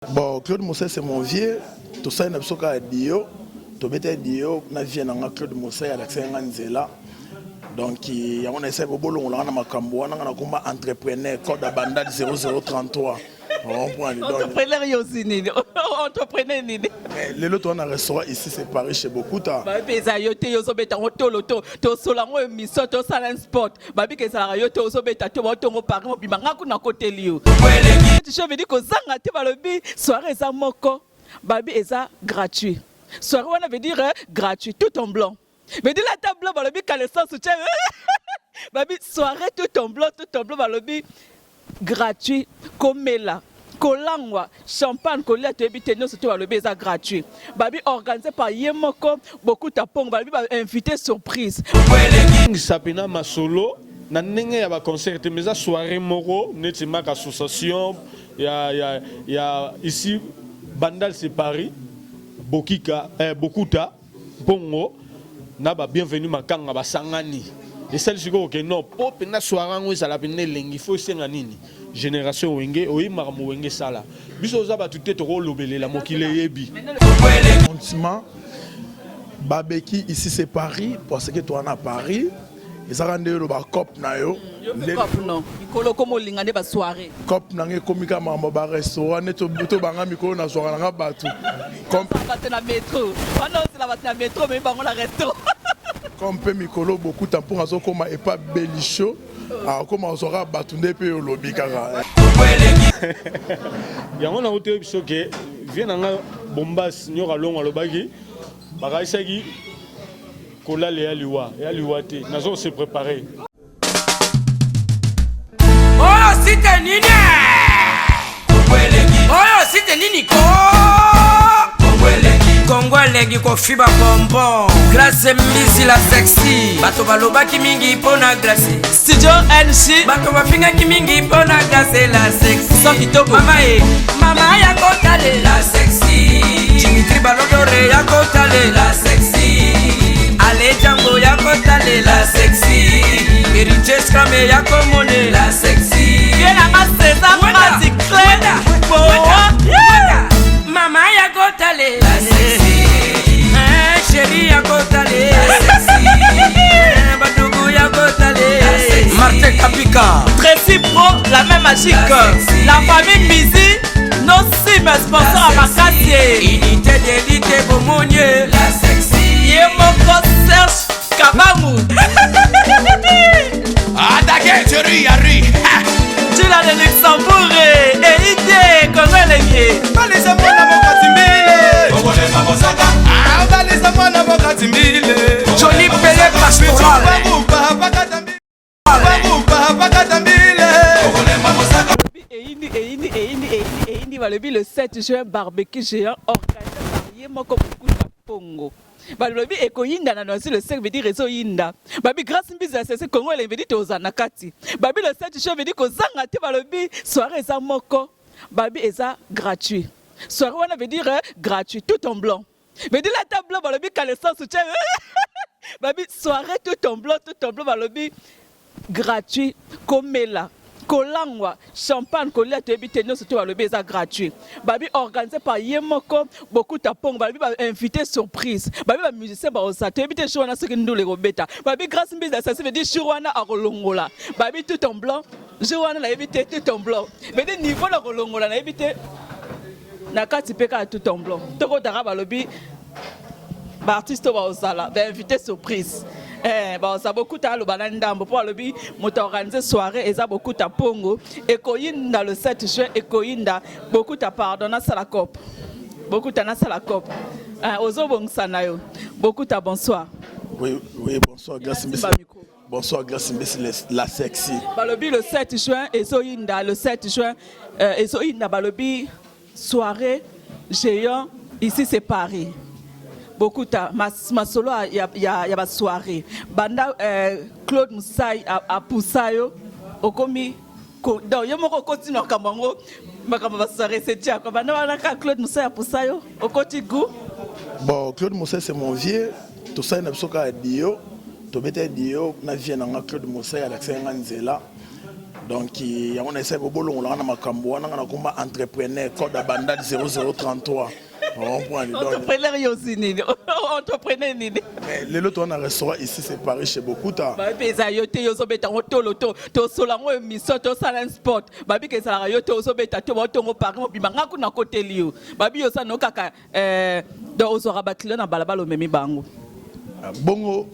Bon, Claude Mosai, c'est mon vieux. Tosali na biso kaka dio, tobeta dio na vieux na nga Claude Mosai, alakisaki nga nzela. Donc yango na esali bobolongola nga na makambo wana, nga nakoma entrepreneur code ya Bandal 0033. Comprendre? Donc Entrepreneur yo osi nini? Entrepreneur nini? Mais lelo toza na restaurant ici, c'est Paris, chez Bokuta. Babi eza yo te, yo ozobeta yango tolo to tosola yango émission, tosala un sport. Babi ke ezalaka yo te ozobeta to baotongo Paris mobimba, nga kuna koteli yo. Je veux dire kozanga te, balobi soirée eza moko, babi eza gratuit. Soirée wana veut dire gratuit, tout en blanc. Veut dire la blanc, balobi caleçon soutien. Babi soirée tout en blanc, tout en blanc, balobi gratuit, komela, kolangwa champagne, kolia, toyebi te, nyonso to balobi eza gratuit. Babi organisé par ye moko Bokuta Pongo, balobi bainvité surprise. Ngisa mpena masolo na ndenge ya baconcert te, mais eza soirée moko neti maka association ya ici Bandal c'est Paris, Bokika, Bokuta Mpongo na babienvenu makanga basangani, esali sikoyo ke non, mpo mpenza soirée yango ezala mpenza elengi, fo esenga nini? Génération Wenge oyebi makambo Wenge esala biso, oza bato te, tokolobelela mokili eyebi. Sentiment babeki ici c'est Paris, parce que toza na Paris, ezaka nde oloba cop na yo. Cop non, mikolo okoma olinga nde basoirée. Cop na nga ekomi kaka makambo barestaurant nde tobanga mikolo nazwaka nanga bato. Bato na métro wana, ozela bato na métro, omemi bango na resto. Comme mpe mikolo Bokuta mponga azokóma epa Belisho, akóma ozwaka bato nde mpe olobi kaka. Yango na otoyebi biso ke vie na nga Bombas Nyoka Longo alobaki bakalisaki kolala ya liwa, ya liwa te, nazo se préparer. Oyo site nini? Oyo site nini ko? Kongo elengi, kofiba bonbon. Grâce Mbisi la sexy, bato balobaki mingi mpo na Grâce. Studio NC. Bato bafingaki mingi mpo na Grâce la sexy. So kitoko. Mama e mama ya kotalela sexy, Dimitri Balodore ya kotalela sexy, Ale Jango ya kotalela sexy, Héritier Scrame ya komonela sexy. Ye nanga César Mati Clé Boa. Mama ya kotalela sexy, chéri ya kotalela sexy, badugu ya kotalela. Martin Kapika. Tracy Pro, la main magique. La famille Mizi, nos sim sponsor à makasi. Unité d'élite bomonie la sexy. Ye moko Serge Kabangu. Attaquez, Thierry Henry. Tula de Luxembourg et Ide Kongo elengi. Balisa mwana mokati mbile. Ah, balisa mwana mokati mbile. Johnny Pele Pastoral. Pakata mbile. Eyindi, eyindi, eyindi, eyindi, eyindi. Balobi le 7 juin, barbecue géant organisé par ye moko Bokuta Pongo. Balobi ekoyinda na Noisy le 5, veut dire ezoyinda. Babi Grâce Mbizi ya sese Kongo elengi, veut dire toza na kati. Babi le 7 juin, veut dire kozanga te, balobi soirée eza moko, babi eza gratuit. Soirée wana veut dire gratuit, tout en blanc. Veut dire la blanc, balobi caleçon soutien. Babi soirée tout en blanc, tout en blanc, balobi gratuit, komela, kolangwa champagne, kolia, toyebi te, nyonso to balobi eza gratuit. Babi organisé par ye moko Bokuta Pongo, balobi bainvité surprise, babi bamusicien baoza, toyebi te jour wana soki ndula ekobeta. Babi Grâce Mbizi asasi, veut dire jour wana akolongola. Babi tout en blanc jour wana, nayebi te, tout en blanc veut dire niveau na kolongola, nayebi te, na kati mpe kaka tout en blanc tokotaka. Balobi baartiste oyo baozala bainvité surprise, baoza Bokuta aloba na ndambo mpo alobi moto aorganize soirée eza Bokuta Mpongo. Ekoyinda le 7 juin, ekoyinda. Bokuta, pardon, nasala cope. Bokuta, nasala cope, ozobongisa na yo. Bokuta, bonsoir. Oui, bonsoir Grâce Mbisi. Bonsoir Grâce Mbisi la sexy. Balobi le 7 juin ezoyinda, le 7 juin ezoyinda. Balobi soirée géant ici c'est Paris. Bokuta, masolo ya basoirée banda Claude Musai apusa yo, okomi donc yo moko okoti makambo yango, makambo basoirée setiako banda wana kaka Claude Musai apusa yo, okoti goût. Bon, Claude Musai, c'est mon vieux. Tosali na biso kaka dio, tobeta dio na vieux na nga Claude Musai, alakisaki nga nzela. Donc yango na esali bobolongola nga na makambo wana. Nga nakoma entrepreneur, code ya Bandal 0033. Entrepreneur yo osi nini? Entrepreneur nini? Lelo toza na restaurant Ici c'est Paris chez Bokuta. Babi eza yo te, yo ozobeta yango tolo to tosola yango émission, tosala un sport. Babi ke ezalaka yo te ozobeta to baotongo Paris mobimba. Nga kuna koteli yo, babi yo oza no kaka donc ozwaka baclient na balabala, omemi bango. Bongo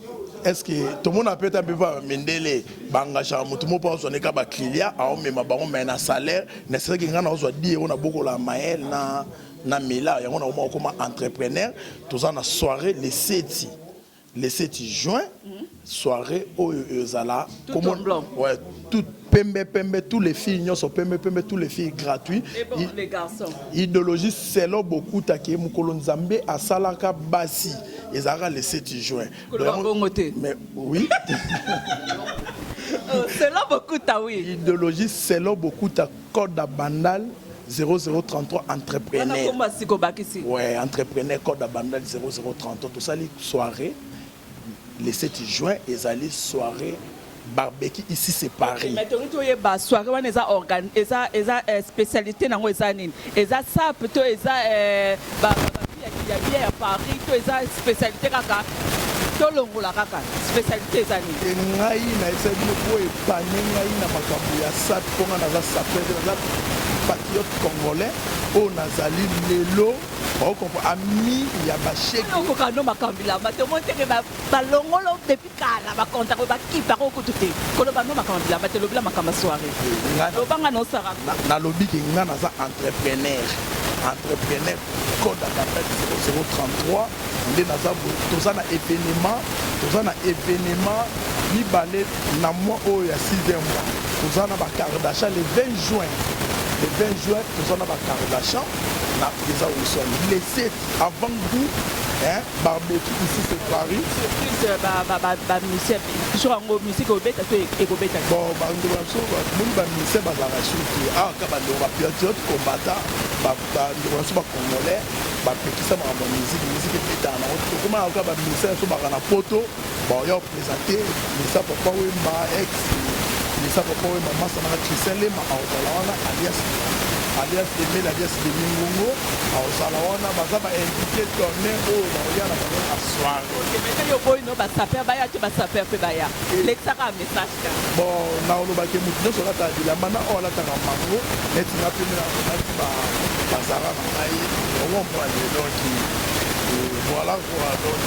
est ce que tomona mpe ta mpe mindele baengageaka motu moko mpo azwa neka baclient, aomema bango, mai na salaire neselaki? Ngai naozwa 10 euro na bokola mayele na mela yango, nakoma okoma entrepreneur. Toza na soirée le 7, le 7 juin, soirée oyo ezala Tout en blanc. Ouais, tout pembe pembe, tous les filles nyonso pembe pembe, tous les filles gratuit. Et bon, les garçons? Idéologie selon Bokutaki, mokolo Nzambe asalaka basi ezalaka le 7 juin. Koloba bongo te. Mais oui. Selon Bokuta, oui. Idéologie selon Bokuta, code à Bandal 0033, entrepreneur. Wana siko bakisi. Ouais, entrepreneur, code à Bandal 0033. Tosali soirée le 7 juin, ezali soirée barbecue Ici c'est Paris. Mais tongi toyeba soirée wana eza organ eza spécialité nango eza nini? Eza sape to eza ya bière ya Paris to eza spécialité kaka? Tolongola kaka spécialité eza nini? Ngai nayebisa bino po epane ngai na makambo ya sape, mpo ngai naza sapeur te, naza patriote congolais oyo nazali lelo baokompo ami ya basheke. Okoka no makambo bilamba te, omoni teke balongolo depuis kala, bakontak oyo bakipaka okutu te. Koloba no makambo bilamba te, lobela makambo ya soirée. Lobanga nosaka. Nalobi ke nga naza entrepreneur, entrepreneur, code ya Bandal 0033 nde naza. Toza na événement, toza na événement mibale na mois oyo ya 6e mois. Toza na bakardashan le 20 juin, le 20 juin toza na bakardashan na eza Wilson, le 7 avant goût, hein, barbecue Ici c'est Paris. Surprise, bamusicien jour yango, musique obeta to ekobeta? Bon, bandeko na biso moni, bamusicien bazalaka suki awa ka bandeko bapatriote combattant, bandeko na biso bacongolais bapekisa makambo ya musique. Musique ebetaka nango, tokoma kaka bamusicien biso baka na poto baoya koprésente misa Papa Wemba, ex misa Papa Wemba, masanaka Christian Lema akozala wana, alias Emel, alias Demingongo akozala wana. Baza bainvité d'honneur oyo baoya na bango na soirée. Yo boyi no basapeur baya te, basapeur mpe baya, lekisaka message kaka. Bon, naolobaki motu nyonso alataka bilamba na oyo alataka mango neti nga mpe nati bazara na ngai, ocomprendre? Donc voilà quoi. Donc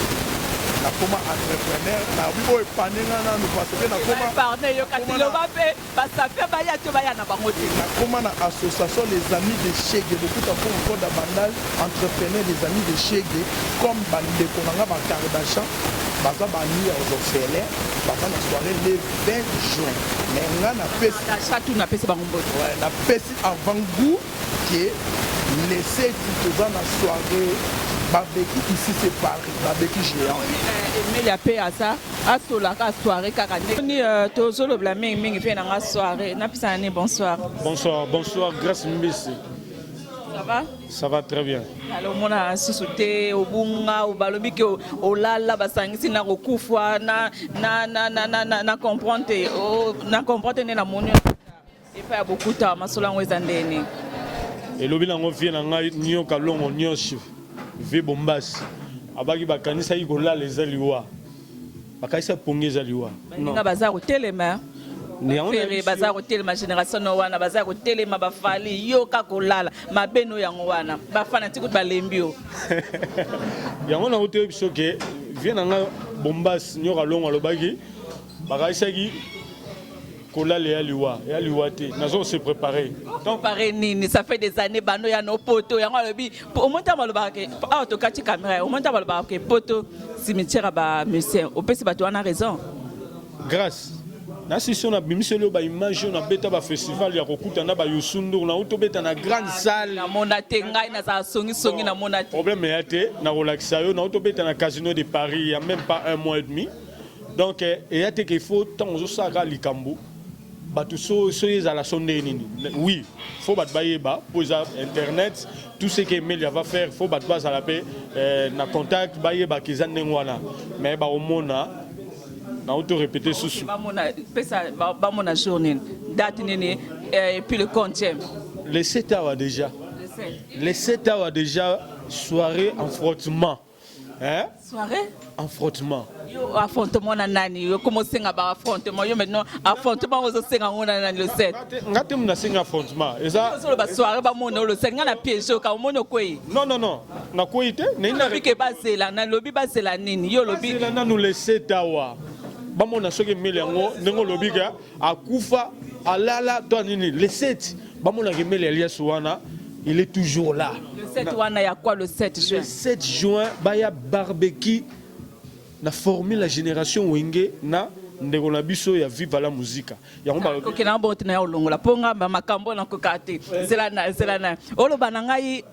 nakoma entrepreneur, nayebi oyo epane nga nanu parce que nakoma Épargne yo kasi, loba mpe basapeur baya te, baya na bango te. Nakoma na association Les Amis de Shege Bokuta pour code ya Bandal, entrepreneur Les Amis de Shege. Comme bandeko na nga bakardachan baza bami ya orphelin, baza na soirée le 20 juin, mais nga napesi Chatu napesi bango mbote. Ouais, napesi avant goût ke le 7 toza na soirée barbecue Ici c'est Paris, barbecue géant. Emelia mpe aza asolaka soirée kaka ndeni tozolobela mingimingi mpe nanga soirée. Napesana ni bonsoir. Bonsoir, bonsoir, Grâce Mbisi. Ça va? Ça va très bien. Alors omona susu te, obunga, balobi ke olala, basangisi na kokufa na comprendre te, na comprendre te nde namoni epai ya Bokuta. Masolo yango eza ndeni? Elobi nango vie na ngai nyoka longo nyonso vie bombasi abaki, bakanisaki kolala eza liwa, bakanisa pongi eza liwa. Baninga baza kotelema, Ferre baza kotelema, génération no wana baza kotelema, bafali yoka kolala mabe no yango wana, bafana ti kutu balembi yo. Yango nango toyebi biso ke vie na ngai bombasi nyoka longo alobaki bakanisaki kolala ya liwa, ya liwa te, nazo se préparer. Préparer nini? Ça fait des années bando ya no poto yango alobi omoni ntango balobaka ke awa tokati caméra, omoni ntango balobaka ke poto cimetière ya bamusicien, opesi bato wana raison. Grâce nasisi oyo nabimiseli oyo baimage oyo nabeta bafestival ya kokuta na bayusundur na tobeta na grande salle. Namona te, ngai nazala songisongi, namona te. Problème eya te, nakolakisa yo. Na tobeta na Casino de Paris il y a même pas un mois et demi. Donc eya te ke il faut ntango ozosalaka likambo bato so so ezala so ndenge nini. Oui, faut bato bayeba mpo eza internet, tout ce que Emelia va faire, faut bato bazala mpe na contact, bayebaka eza ndenge wana. Mais bakomona, nauti répéter susu. Bamona, pesa bamona jour nini? Date nini et puis le quantième? Le 7 awa déjà. Le 7 awa déjà, soirée en frottement. Hein? Soirée? En frottement. Yo affrontement na nani? Yo comment senga ba affrontement? Yo maintenant affrontement ozo senga ngo na nani le 7? Nga te muna senga affrontement. Eza Ozo ba soirée ba mona le 7 nga na piège ka omona okwei. Non non non. Na kwei te. Na ina ke bazela na lobi bazela nini? Yo lobi. Bazela nanu le 7 awa. Bamona soki mele yango ndenge olobi ke akufa alala to nini le 7 bamonaka emele Elias wana il est toujours là. Le 7 wana ya quoi le 7 juin? Le 7 juin baya barbecue na formule la génération Wenge na ndeko na biso ya Viva la Musica. Yango balobi Oke na bote na olongola po nga ba makambo na koka te. Zela na zela na. Oloba na ngai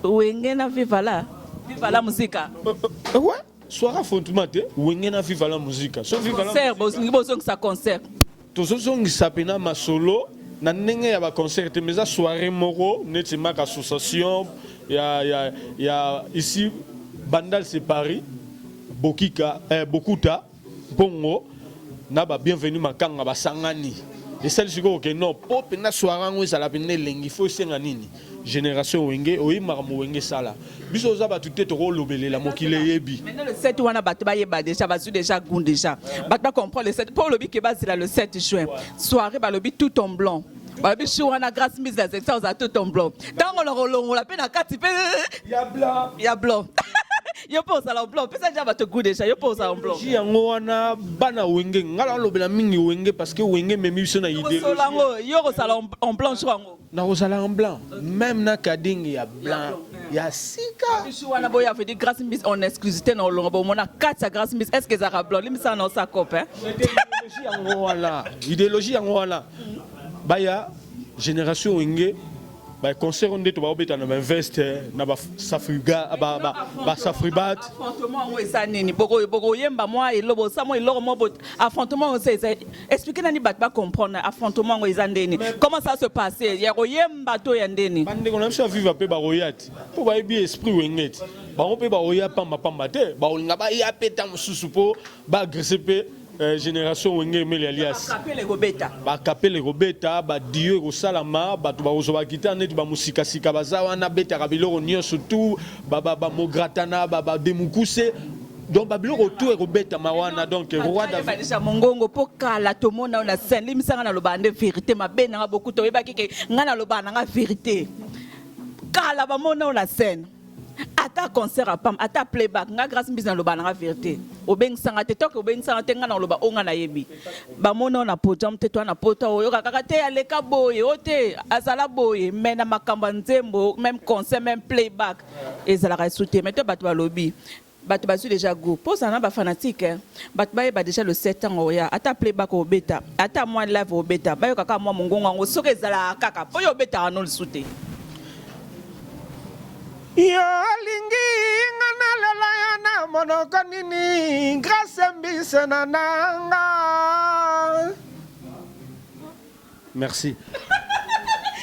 Wenge na Viva la Viva la Musica. Ouais, soirée affrontement te Wenge na Viva la Musica. So Viva la Concert bozongi bozongisa concert. Tozozongisa pena masolo na ndenge ya ba concert te mais eza soiree moko neti maka association ya ya ya ici Bandal c'est Paris Bokika eh, Bokuta Mpongo na ba bienvenue Makanga basangani esali sikoyo ke non po pena soiree yango ezala pena elengi faut esenga nini Generation Wenge oyebi makambo Wenge esala biso oza batu te tokolobelela mokili eyebi. Maintenant le 7 wana bato bayeba déjà bazwi déjà goût déjà bato ba comprendre le 7 mpo olobi ke bazela le 7 juin soirée balobi tout en blanc balobi jour wana grâce mise na section ozala tout en blanc ntango nakolongola mpe na kati mpe ya blanc ya blanc yo mpe ozala en blanc pesa déjà bato goût déjà yo mpe ozala en blanc yango wana bana Wenge ngai nalobela mingi Wenge parce que Wenge ememi biso na idéologie yango yo kozala en blanc jour yango Nakozala en blanc meme na kadingi ya blanc ya sika. Biso wana boya veut dire grâce mbis en exclusivité na olonga bomona kati ya grâce mbis est ce que ezalaka blanc limbisa na osa cope hein. Idéologie yango wana idéologie yango wana baya génération Wenge ba concert nde to baobeta na ba veste na ba safriga ba ba ba safribat affrontement yango eza nini boko bokoyemba mwa eloko bosa mwa eloko mwa affrontement yango eza Expliquer nani bato ba comprendre affrontement yango eza ndeni comment ça se passe ya koyemba to ya ndeni. Bandeko na biso ya viva mpe bakoya te mpo bayebi esprit wenge te bango mpe bakoya pamba pamba te bakolinga baya mpe ntango mosusu mpo ba agresse mpe eh, génération wenge emeli alias bakapele ekobeta bakapele ekobeta badio ekosalama bato bakozwa bagitare neti bamosikasika baza wana betaka biloko nyonso tu bamogratana bademukuse donc babiloko tout ekobetama wana donc roi David déjà mongongo po kala tomona yo na scène limbisa nga naloba nde vérité mabe nanga beaucoup toyebaki ke nga naloba nanga vérité kala bamona yo na scène ata concert ya pam ata playback nga grâce mbisi naloba nanga vérité obengisanga te toke obengisanga te nga naloba o nga nayebi bamona yo na podium te toa na poto oyoka kaka te aleka boye o te azala boye mais na makambo ya nzembo même concert même playback ezalaka esu te mais to bato balobi Bato bazui dejà gout po ozala na ba fanatique hein bato bayeba dejà le 7 tango oya ata playback obeta ata mwa live obeta bayoka kaka mwa mongongo yango soki ezalaka kaka po yo obetaka no lisusu te. Yo olingi nga nalela yo na monoko nini Grace Mbise na nanga. Merci.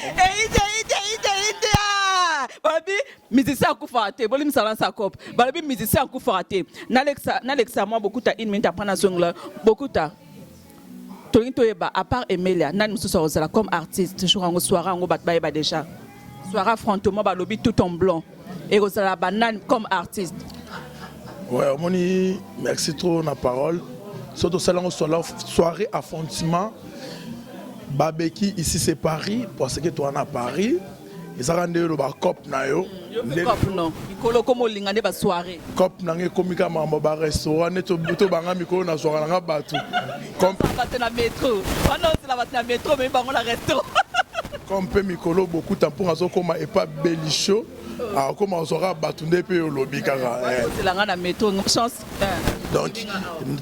Eyindi eyindi eyindi eyindi ah! Balobi musicien akufaka te bolimbisa na sakope balobi musicien akufaka te nalekisa nalekisa mwa bokuta une minute après nazongela bokuta tolingi toyeba à part Emelia nani mosusu akozala comme artiste jour yango soirée yango bato bayeba déjà soirée affrontement balobi tout en blanc ekozala banani comme artiste. Ouais, omoni merci trop na parole soki tosali yango soirée affrontement babeki ici c'est Paris parce que toza na Paris ezaka nde oloba cop na yo mikolo okoma olinga nde basoirée cop na nga ekomi kaka makambo ba restaurant nde tobanga mikolo nazwaka na nga bato bato na metro wana ozela bato na metro omemi bango na restaurant comme mpe mikolo bokuta mponga azokoma epa belicho akoma ozwaka bato nde mpe olobi kaka eh. ozela nga na metro chance eh. donc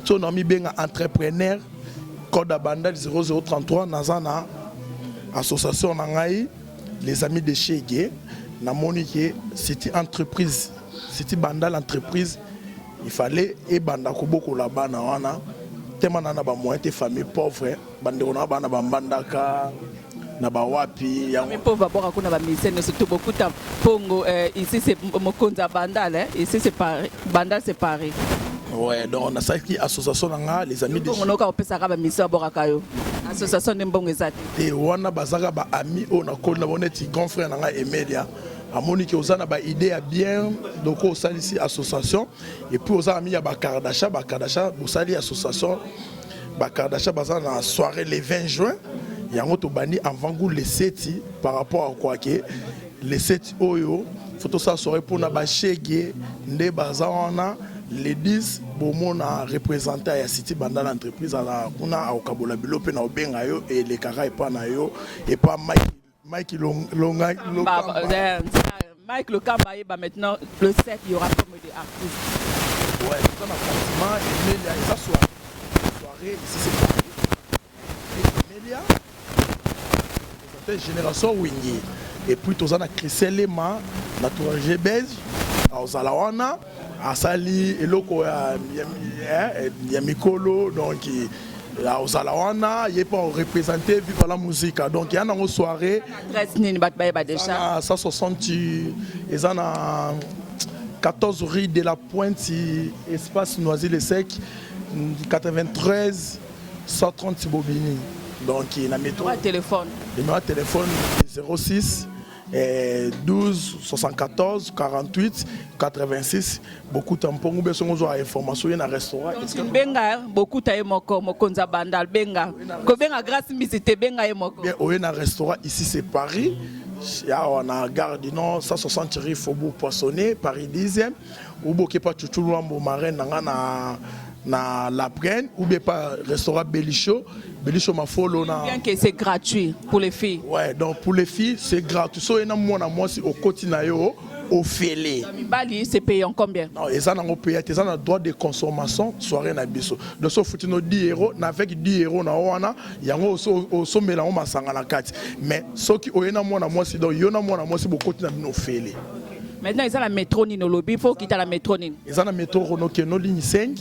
to na mibenga entrepreneur code ya bandal 0033 naza na association na ngai les amis de Shege namoni ke city entreprise city bandal entreprise il fallait ebanda kobokola bana wana tema na na ba moyen te famille pauvre bandeko na bana bambandaka na bawapi yango pauvre abwaka kuna ba musicien nyonso to bokuta pongo eh, ici c'est mokonzi ya bandal eh? ici c'est Paris bandal c'est Paris. Ouais, donc nasalaki association na nga, Les Amis de Mbongo noka opesaka bamusiciens, babwakaka yo. Association nde mbongo eza te. Te, wana bazaka baami oyo nakoli na bango, neti grand frère na ngai Emelia, amoni ke oza na baidée ya bien, donc osalisi association. Et puis oza ami ya bakardasha, bakardasha bosali association. Bakardasha baza na soirée le 20 juin. Yango tobandi avant-goût le 7, par rapport à quoi ke le 7 oyo faut tosala soirée mpona bashege nde baza wana. Le 10, bomona représentant ya City Bandal Entreprise aza kuna, akokabola bilo mpe na obenga yo, elekaka epa na yo, epa Mike, Mike Longa. Bah, Mike Lokamba ayeba maintenant, le 7, il y aura comme des artistes. Ouais, toza na sentiment Emelia, eza soirée, soirée Ici c'est Paris. Emelia représenté Génération Wingi, et puis toza na Christian Lema na tourage belge, azala wana, asali eloko ya mikolo. Donc ozala wana, ye mpo areprésente Viva la Musica. Donc ya nango soirée. Adresse nini, bato bayeba déjà? Na 160, eza na 14 rue de la Pointe, espace Noisy-le-Sec, 93 130 Bobigny. Donc na métro. Numéro ya téléphone? Numéro ya téléphone 06 12 74 48 86. Bokuta mpongo be songo ozwa information ye na restaurant. Benga bokuta ye moko, mokonzi ya Bandal. Benga, kobenga Grâce Mbisi te, benga ye moko. Bien, oye na restaurant Ici c'est Paris, awa na Gare du Nord, 160 rue Faubourg Poissonnier, Paris 10e, ou boke pa Chuchu Lwambo, marraine na nga na La Plaine, ou bien pa restaurant Belicho, Belicho Mafolo na Bien que c'est gratuit pour les filles. Ouais, donc pour les filles c'est gratuit. So ena mwana mwasi, okoti na yo ofele. Mibali, c'est payant combien? Non, eza nango paya te, eza na droit de consommation soirée na biso. Donc so ofuti no 10 euro, na avec 10 euro na wana yango osomela yango masanga na kati. Mais soki oye na mwana mwasi, donc yo na mwana mwasi bokoti na bino ofele. Maintenant, eza na métro nini? Olobi faut okita na métro nini? Eza na métro Renault ligne 5,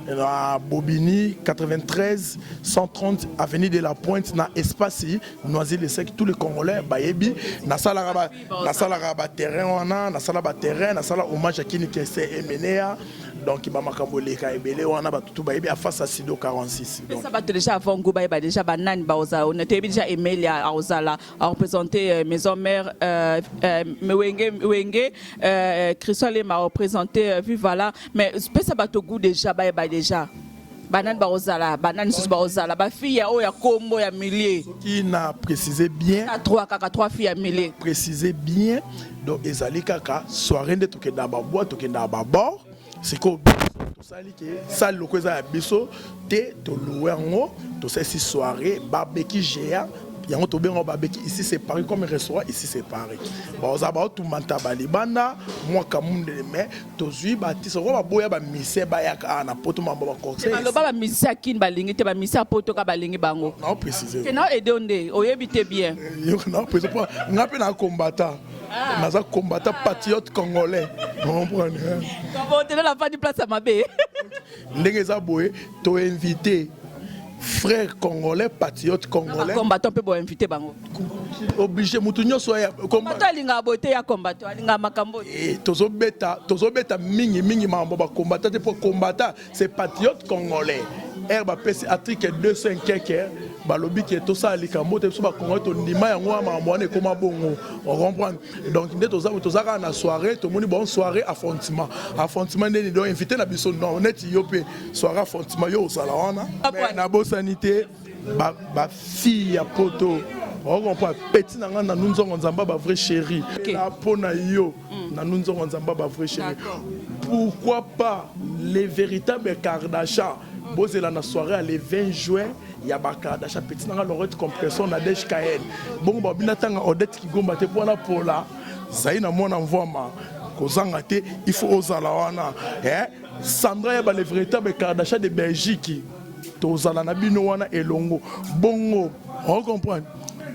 na Bobigny, 93 130 avenue de la Pointe, na espace Noisy-le-Sec. Tous les Congolais bayebi. Nasalaka baterrain wana, nasala baterrain, nasala hommage ya Kini Kese Emenea. Donc bamakambo eleka ebele wana, batutu bayebi, afase ya Sido 46. Donc Pesa bato déjà avant goût, bayeba déjà banani baozala. Ona toyebi déjà Emelia aozala, areprésente Maison Mère, Wenge, Wenge, Christian Lema areprésente Vivala. Mais pesa bato goût déjà, bayeba déjà banani baozala, banani lisusu baozala, bafille ya oyo ya kombo ya milieu. Soki na préciser bien, trois, kaka trois filles ya milieu. Préciser bien, donc ezali kaka soirée nde tokendaka babwa, tokendaka babord. Sikoyo biso tosali ke sale loko eza ya biso te, toluwe yango, tosalisi soirée barbecue géant. Yango tobenga barbecue Ici c'est Paris, comme restaurant Ici c'est Paris. Baoza baotumanta balibanda mwaka mundele, mais tozwi batisa ko baboya bamusiciens bayaka awa na Poto, mambo baconcert. Baloba bamusiciens ya Kini balingi te, bamusiciens ya Poto ka balingi bango. Nao précise. Ke nao aide nde oyebi te bien. Nao précise mpo nga mpe na combattant, naza combattant patriote congolais, comprendre? Komotele nafandi place ya mabe. Ndenge eza boye, toinvite frère congolais patriote congolais. Combattant mpe boinvite bango? Obligé, mutu nyonso aya. Combattant alingaka boye te, ya combattant alingaka makambo. Eh, tozobeta mingi mingi makambo bacombattant te, mpo combattant c'est patriote congolais. Ere bapesi article 200 keke, balobi ke tosala likambo te, biso bacongolais tondima yango wana, makambo wana ekóma bongo, ocomprendre? Donc nde toza kaka na soirée, tomoni bon, soirée affrontement, affrontement ndeni. Donc invité na biso, non, neti yo mpe soirée affrontement, yo ozala wana. Mais nabosani te bafille ya Poto, ocomprendre? Petit na ngai Nanu Nzongo Nzamba, bavrai chéri mpo na yo, Nanu Nzongo Nzamba, bavrai chéri. Pourquoi pas les véritables Kardashian? Bozela na soirée ya le 20 juin ya bakardasha. Petit na nga Lorette Compression na DHKN, bongo babina ntanga Odette Kigomba te, mpona pola zali na mwana mvwama kozanga te, il faut ozala wana, eh? Sandra ya ba les véritables Kardashian de Belgique, tozala na bino wana elongo bongo, ocomprendre?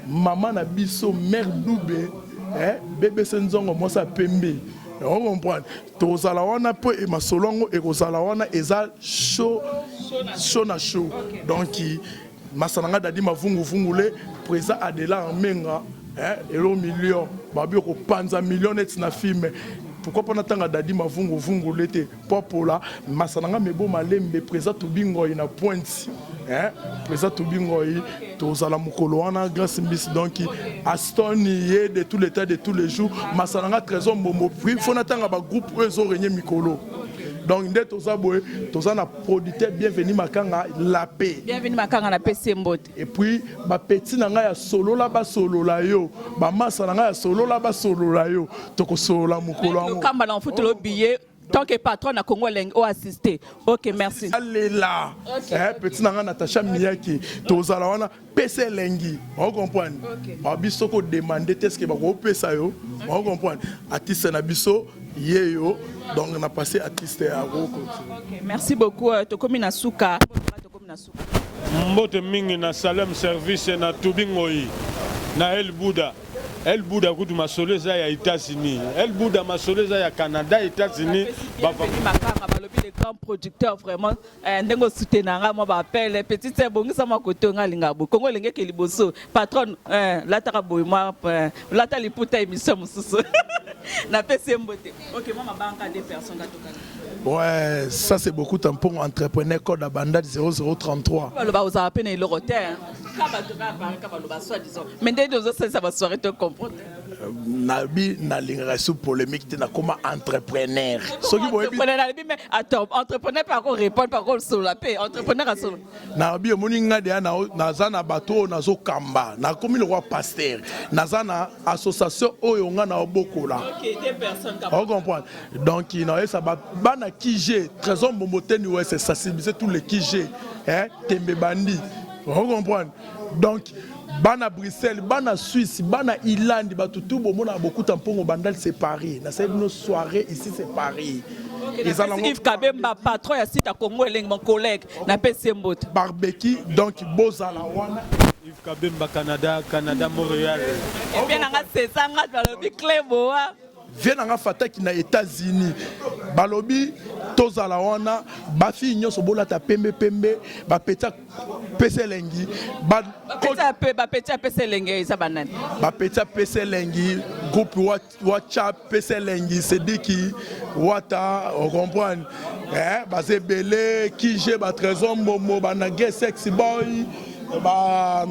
Mama na biso mare dube, eh? BBC Nzongo, mwasi ya pembe, ocomprendre? Tozala wana mpo masolo yango ekozala wana, eza chaud, chaud na chaud. Donc masala nga Dadi Mavunguvungule, président Adela Amenga, elo million babi okopanza million neti na film. Pourquoi pas natanga Dadi Mavungu Vungu lete po apola masa na nga mebo malembe président Tobi Ngoy na pointe hein président Tobi Ngoy tozala mokolo wana Grâce Mbisi donc Aston ye de tout l'état de tous les jours masa na nga Trésor Mbombo puis faut natanga ba groupe oyo ezo régner mikolo donc nde toza boye toza na producteur Bienvenu Makanga la paix. Bienvenu Makanga na pesi mbote. Et puis ba petit na ngai ya solola basolola yo ba masa na ngai ya solola basolola yo tokosolola mokolo yango. Kamba na mfutelo billet tant que patron na Congo Elengi o assister. OK, merci. Alela. Eh petit na ngai Natacha Miyaki tozala wana pesa elengi. O comprendre? Ba biso ko demander te ce que ba ko pesa yo. O comprendre? Artiste na biso yeyo donc na passé artiste ya roko. OK, merci beaucoup. Tokomi na suka. Tokomi na suka. Mbote mingi na Salem Service na Tubi Ngoyi na El Buda. El Buda kutu masolo eza ya États-Unis. El Buda masolo eza ya Canada, États-Unis. Bavandi Makanga balobi le grand producteur vraiment ndenge osoutenanga mwa baappel petite sœur bongisa mwa koto nga alingaka boye Congo elengeke liboso patronne lataka boye mwa lata liputa émission mosusu napesi ye mbote. Ok, mwa mabanga deux personnes katokana. Ouais, ça c'est beaucoup tampon entrepreneur code à bandal 0033. Baloba ozala pe na eloko te. Ka bato ka parler ka baloba soit disant. Mais ndenge ozosalisa ba soirée to comprendre. Nabi nalingaka sous polémique te nakoma entrepreneur. Soki boyebi entrepreneur nalobi mais attends, entrepreneur pe ako répondre pe ako solola pe entrepreneur asolo. Nabi omoni nga deya naza na bato oyo nazokamba nakomi lokola pasteur naza na association oyo nga na obokola. Ok, deux personnes ka. Comprendre. Donc naoyesa bana QG Trésor Mbombo Teni West sensibiliser tous les QG hein Tembe Bandi. Comprendre. Donc bana Bruxelles, bana Suisse, bana Irlande, bato tout bomona beaucoup mpongo Bandal c'est Paris. Na sali bino soirée ici c'est Paris. Eza nango Yves Kabemba patron ya site ya Congo Elengi mon collègue na pesi mbote. Barbecue donc bozala wana. Yves Kabemba Canada, Canada Montréal. Et bien nanga c'est ça nga balobi Cléboa. Vie nanga fataki na États-Unis. Balobi tozala wana ba fille nyonso bolata pembe pembe ba peta pesa elengi ba ba peta pesa elengi eza banani ba peta pesa elengi groupe WhatsApp pesa elengi Sediki Wata on comprend eh baza ebele kije ba Trésor Mbombo ba nage sexy boy ba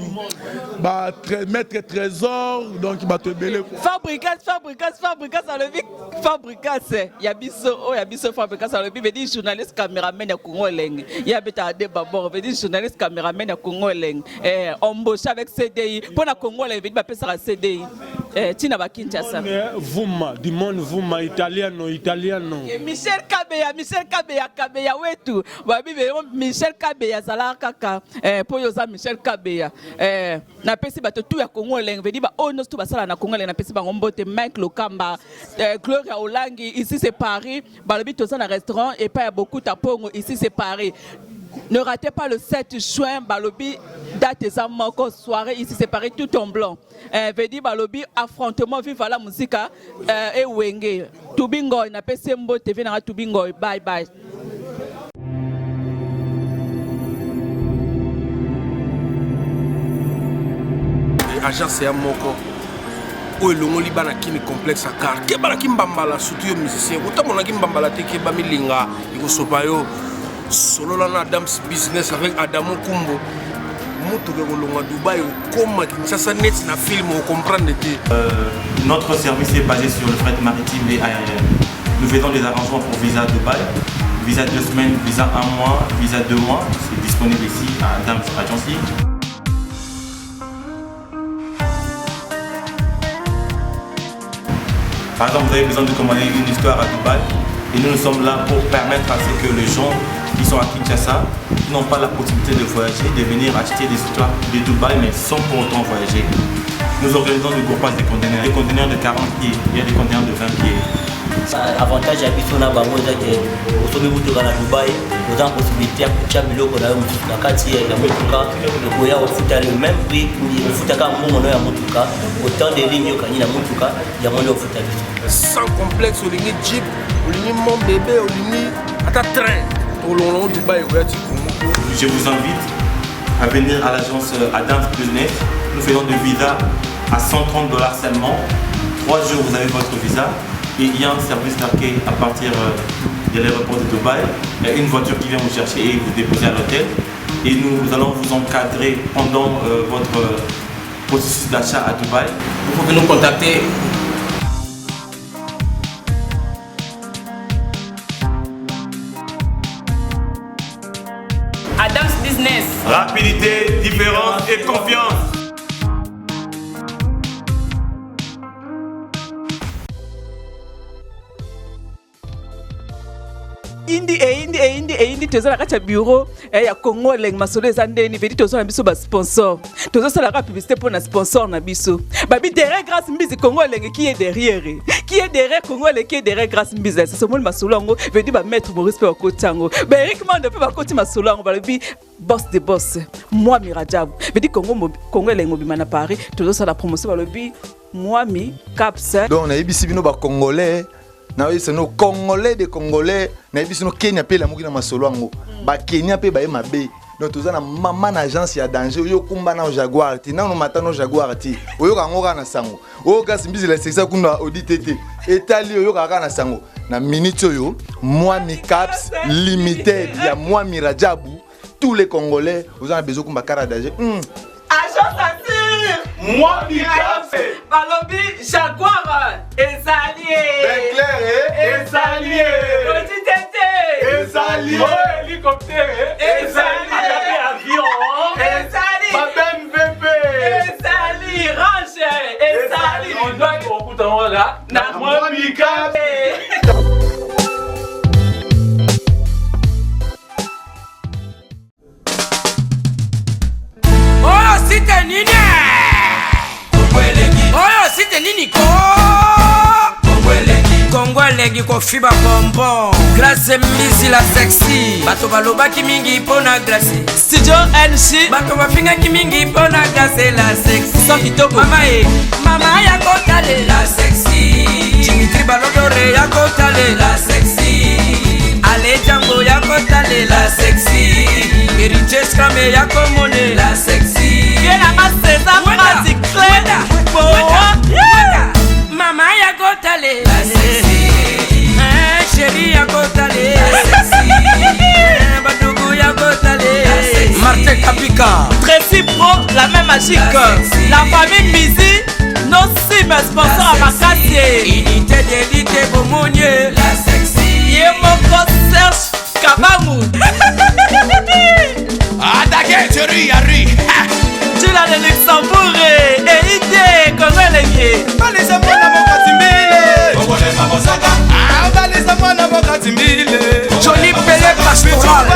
ba maître Trésor donc bato ebele Fabricas Fabricas Fabricas alobi Fabricas ya biso oyo ya biso Fabricas alobi veut dire journaliste cameraman ya Congo Elengi ya beta de babord veut dire journaliste cameraman ya Congo Elengi embauché avec CDI pour na Congo Elengi veut dire bapesaka CDI tina ba Kinshasa. Vuma du monde Vuma italiano italiano. Michel Kabeya Michel Kabeya Kabeya wetu babi Michel Kabeya zala kaka po yoza Michel Kabeya napesi bato tout ya Congo Elengi veut dire ba oyo nyonso tout basala na Congo Elengi napesi bango mbote Mike Lokamba Gloria Olangi ici c'est Paris balobi toza na restaurant epai ya Bokuta Pongo ici c'est Paris. Ne ratez pas le 7 juin balobi date eza moko soirée ici c'est Paris tout en blanc. Veut dire balobi affrontement viva la musica ewenge Tubi Ngoy napesi mbote vie nanga Tubi Ngoy bye bye. Agence ya moko oyo elongoli bana kini complexe ya car keba na kimbambala surtout yo musicien kotambola na kimbambala te keba milinga ekosopa yo solola na Adams business avec Adamo Kumbo motuka ekolongwa Dubaï okoma Kinshasa neti na film okomprendre te. Notre service est basé sur le fret maritime et aérien. Nous faisons des arrangements pour visa Dubaï, visa 2 semaines, visa 1 mois, visa 2 mois. C'est disponible ici à Adams Agency. Par exemple, vous avez besoin de commander une histoire à Dubaï et nous, nous sommes là pour permettre à ce que les gens qui sont à Kinshasa, qui n'ont pas la possibilité de voyager, de venir acheter des histoires de Dubaï mais sans pour autant voyager. Nous organisons le groupage des conteneurs, des conteneurs de 40 pieds, il y a des conteneurs de 20 pieds. Avantage ya biso na bango eza ke osombi motuka na Dubaï, oza na possibilité ya kotia biloko na yo mosusu na kati ya motuka, okoya ofuta le même prix, ofuta kaka mbongo na yo ya motuka, autant de lignes okangi na motuka, yango nde ofuta biso. Sans complexe, olingi jeep, olingi mon bébé, olingi ata train, tolongo Dubaï okoya ti Congo. Je vous invite à venir à l'agence Adams Business. Nous faisons des visas à 130 $ seulement. 3 jours, vous avez votre visa. Et il y a un service d'accueil à partir de l'aéroport de Dubaï. Il y a une voiture qui vient vous chercher et vous déposer à l'hôtel. Et nous allons vous encadrer pendant votre processus d'achat à Dubaï. Vous pouvez nous contacter. Adams Business. Rapidité, différence et confiance. Indi eyindi eyindi eyindi toza na kati ya bureau eh, ya Congo Elengi masolo eza ndeni vedi toza na biso ba sponsor tozosalaka publicité mpo na sponsor na biso babi derrière Grâce Mbizi Congo Elengi qui est derrière qui est derrière Congo Elengi qui est derrière Grâce Mbizi sasa omoni masolo yango vedi ba maître Maurice mpe bakoti yango ba Eric Mando mpe bakoti masolo yango balobi boss de boss Mwami Rajabu vedi Congo Congo Elengi mobima na Paris tozosala promotion balobi Mwami Caps. Donc nayebisi bino ba congolais nayebisi bino congolais de congolais nayebisi bino Kenya mpe elamuki na masolo yango ba Kenya mpe baye mabe. Donc toza na mama na agence ya danger oyo okumba na Jaguar te nano mata no Jaguar te oyoka yango kaka na sango oyo kasi mbisi la sexa kuna audite te etali oyoka kaka na sango na minute oyo Mwami Caps Limited ya Mwami Rajabu tous les Congolais oza na besoin kumba kara danger. Agence assure Mwami Caps balobi Jaguar ezali Beclair ezali audite te ezali hélicoptère ezali avion ezali ba MVP ezali range ezali na Mwami Caps. Oyo site nini? Oyo site nini ko? Kongo elengi kofiba bonbon. Grâce Mbizi la sexy. Bato balobaki mingi mpo na Grâce. Studio NG. Bato bafingaki mingi mpo na Grâce la sexy. Sans kitoko. Mama e, mama ya kotalela sexy. Dimitri Balodore ya kotalela sexy. Ale Django ya kotalela sexy. Héritier Scrame ya komonela sexy. Ye nanga César Pratique Clé. Mama ya kotalela sexy. Chéri ya kotalela sexy. Badugu ya kotalela sexy. Martin Kapika. Tracy Pro, la main magique. La famille Mbizi, nos sim sponsor à Makassi. Unité d'élite bomonie. La sexy. Ye moko Serge Kabangu. Attaquez, chéri, Harry. Tula de Luxembourg et Ide Congo Elengi. Balisa mwana mokati mbile. Balisa mwana mokati mbile. Johnny Pelé Pastoral.